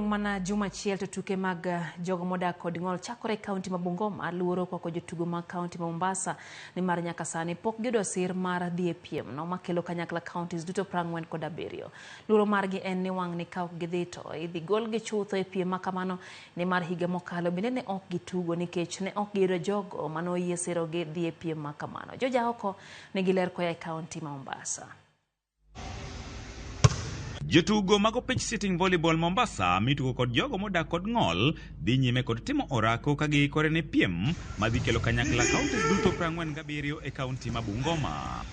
Kodong' mana juma achiel to tuke mag jogo modak kod ng'ol chakore e kaunti ma Bungoma, luoro okwako jotugo mag kaunti ma Mombasa nimar nyaka sani pok giyudo sir mar dhi e piem no makelo kanyakla counties duto 47. Luoro margi en ni wang'ni ka ok gidhi to idhi golgi chutho e piem ma kamano nimar higa mokalo bende ne ok gitugo nikech ne ok giyudo jogo mane oyie sirogi dhi e piem ma kamano. George Aoko nigi ler koa e kaunti ma Mombasa. Jotugo mag opich sitting volleyball Mombasa mitugo kod jogo modak kod ng'ol dhi nyime kod timo orako ka giikore ne piem madhi kelo kanyakla counties duto 47 e kaunti ma Bungoma.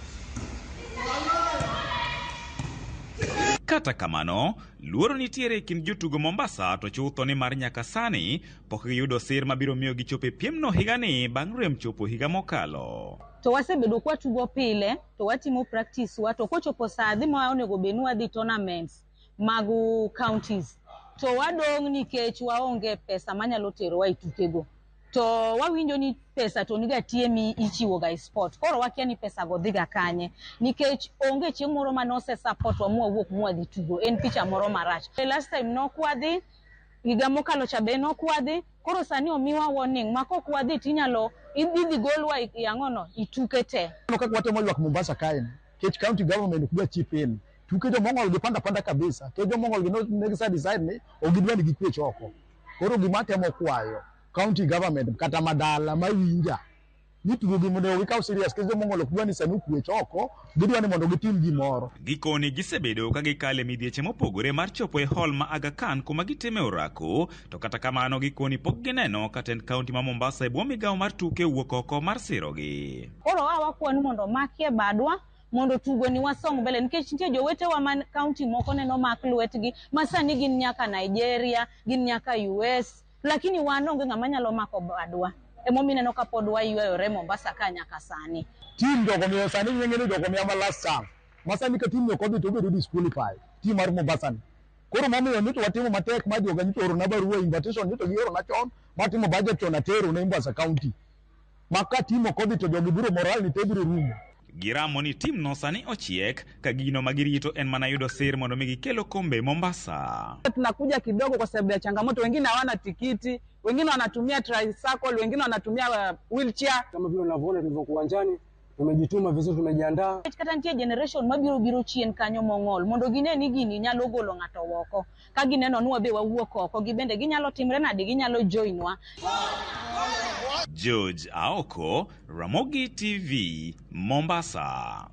Kata kamano, luoro nitiere e kind jotugo Mombasa to chutho ni mar nyaka sani pok giyudo sir mabiro miyo gichop e piemno higani bang' rem chopo higa mokalo. To wasebedo kwatugo pile to watimo practice wa to kochopo saa dhi ma onego bed ni wadhi tournaments mag counties to wadong' nikech waonge pesa manyalo terowa e tukego. To wawinjo ni pesa to niga tie mi ichiwo ga e sport. Koro wakia ni pesa go dhiga kanye nikech onge chieng' moro mane ose support wa mwawuok mwadhi tugo. En picha moro marach. Last time nok wadhi, higa mokalo cha be nok wadhi. Koro sani omiwa warning ma kok wadhi tinyalo idhi golwa i ang'ono i tuke te. Mano kaka watemo ywak Mombasa kae ni kech county government ok dwa chip in. Tuke jomong'ol gi panda panda kabisa. Kech jomong'ol gi ne gise decide ni ok gidwa ni gikwech oko. Koro gima atemo kwayo county government kata madala mawinja ni tugo gi mondo gikaw serious kech jomong'ol ok dwa ni sani okwech oko, gidwa ni mondo gitim gimoro. Gikoni gisebedo ka gikalo e midhieche mopogore mar chopo e hall ma Aga Khan kuma gitime orako, to kata kamano gikoni pok gineno ka tend kaunti ma Mombasa e bwo migawo mar tuke owuok oko mar sirogi. Koro a wakwa ni mondo omakie badwa mondo tugo ni wasong mbele nikech nitie jowetewa man kaunti moko neno mak lwetgi ma sani gin nyaka Nigeria, gin nyaka US, lakini wan onge ng'ama nyalo mako badwa. Emomiyo ineno ka pod waywayore Mombasa ka nyaka sani. Team jogo miyo sani ng'enge ni jogo miya ma last chance. Ma sani ka team ni ok odhi to obedo disqualified. Team mar Mombasa ni. Koro momiyo ni to watimo matek ma joga nyocha oorona barua invitation nyocha giorona chon matimo budget chon atero ne Mombasa County. Ma ka team ok odhi to jogi biro moral ni te biro rumo. Giramo ni team no sani ochiek ka gino ma girito en mana yudo sir mondo mi gikel okombe Mombasa. Tunakuja kidogo kwa sababu ya changamoto, wengine hawana tikiti, wengine wanatumia tricycle, wengine wanatumia wheelchair. Kama vile unavyoona tulivyokuwa uwanjani, tumejituma vizuri, tumejiandaa. Kata nitie generation mabiro biro chien kanyo mong'ol mondo gine ni gini nyalo golo ng'ato oko. Ka gineno ni wabe wawuok oko, gibende ginyalo timre nade, ginyalo join wa. George Aoko, Ramogi TV, Mombasa.